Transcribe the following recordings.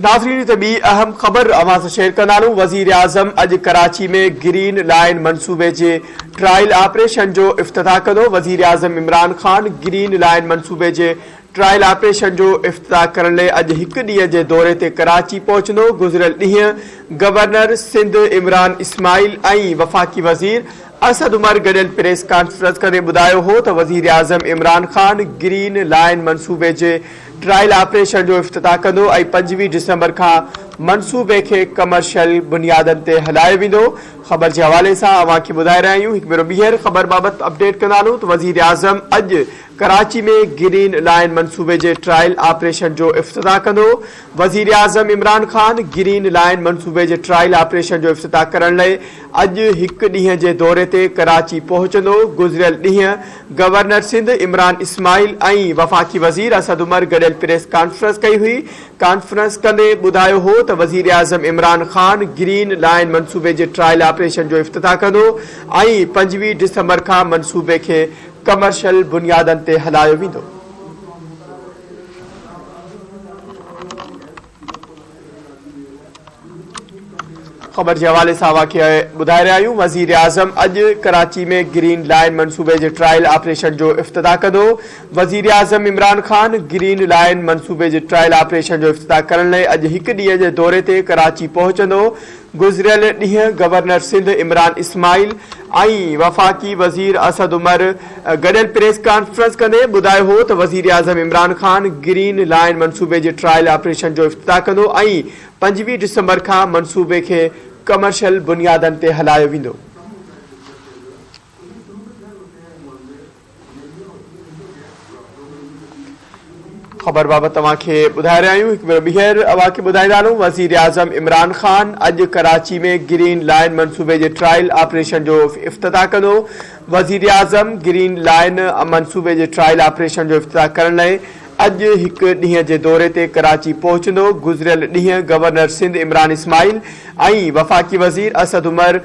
ناظرين هتي ٻي اهم خبر اوهان سان شيئر ڪندا هلون وزيراعظم اڄ ڪراچي ۾ گرين لائين منصوبي جي ٽرائل آپريشن جو افتتاح ڪندو وزيراعظم عمران خان گرين لائين منصوبي جي ٽرائل آپريشن جو افتتاح ڪرڻ لئي اڄ هڪ ڏينهن جي دوري تي ڪراچي پهچندو گذريل ڏينهن گورنر سنڌ عمران اسماعيل ۽ وفاقي وزير اسد عمر گڏيل پريس ڪانفرنس ڪندي ٻڌايو هو ته وزيراعظم عمران خان گرين لائين منصوبي جي ٽرائل آپريشن جو افتتاح ڪندو ۽ 25 ڊسمبر کان منصوبي کي ڪمرشل بنيادن تي هلايو ويندو. خبر جي حوالي سان اوهان کي ٻڌائي رهيا آهيون هڪ ڀيرو ٻيهر خبر بابت اپڊيٽ ڪندا هلون ته وزيراعظم اڄ ڪراچي ۾ گرين لائين منصوبي جي ٽرائل آپريشن جو افتتاح ڪندو. وزيراعظم عمران خان گرين لائين منصوبي جي ٽرائل آپريشن جو افتتاح ڪرڻ لئي اڄ هڪ ڏينهن جي دوري تي ڪراچي پهچندو. گذريل ڏينهن گورنر سنڌ عمران اسماعيل ۽ وفاقي وزير اسد عمر گڏيل پريس ڪانفرنس ڪئي هئي. ڪانفرنس ڪندي ٻڌايو هو ته وزيراعظم عمران خان گرين لائين منصوبي جي ٽرائل آپريشن جو افتتاح ڪندو ۽ 25 ڊسمبر کان منصوبي کي ڪمرشل بنيادن تي هلايو ويندو. خبر جي حوالي سان اوهان کي ٻڌائي رهيا آهيون وزيراعظم اڄ ڪراچي ۾ گرين لائين منصوبي جي ٽرائل آپريشن جو افتتاح ڪندو وزيراعظم عمران خان گرين لائين منصوبي جي ٽرائل آپريشن جو افتتاح ڪرڻ لاء اڄ هڪ ڏينهن جي دوري تي ڪراچي پهچندو گذريل ڏينهن گورنر سنڌ عمران اسماعيل ۽ وفاقي وزير اسد عمر گڏيل پريس ڪانفرنس ڪندي ٻڌايو هو ته وزيراعظم عمران خان گرين لائين منصوبي جي ٽرائل آپريشن جو افتتاح ڪندو ۽ 25 ڊسمبر کان منصوبي کي ڪمرشل بنيادن تي هلايو ويندو. خبر بابت توهان کي ٻڌائي رهيا آهيون هڪ ڀيرو ٻيهر اوهان کي ٻڌائيندا هلون وزيراعظم عمران خان اڄ ڪراچي ۾ گرين لائين منصوبي جي ٽرائل آپريشن جو افتتاح ڪندو وزيراعظم گرين لائين منصوبي جي ٽرائل آپريشن جو افتتاح ڪرڻ لاء اڄ هڪ ڏينهن جي دوري تي ڪراچي پهچندو گذريل ڏينهن گورنر سنڌ عمران اسماعيل ۽ وفاقي وزير اسد عمر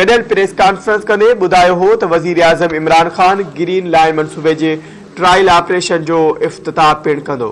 گڏيل پريس ڪانفرنس ڪندي ٻڌايو هو ته وزيراعظم عمران خان گرين لائين منصوبي جي ٽرائل آپريشن جو افتتاح پڻ ڪندو.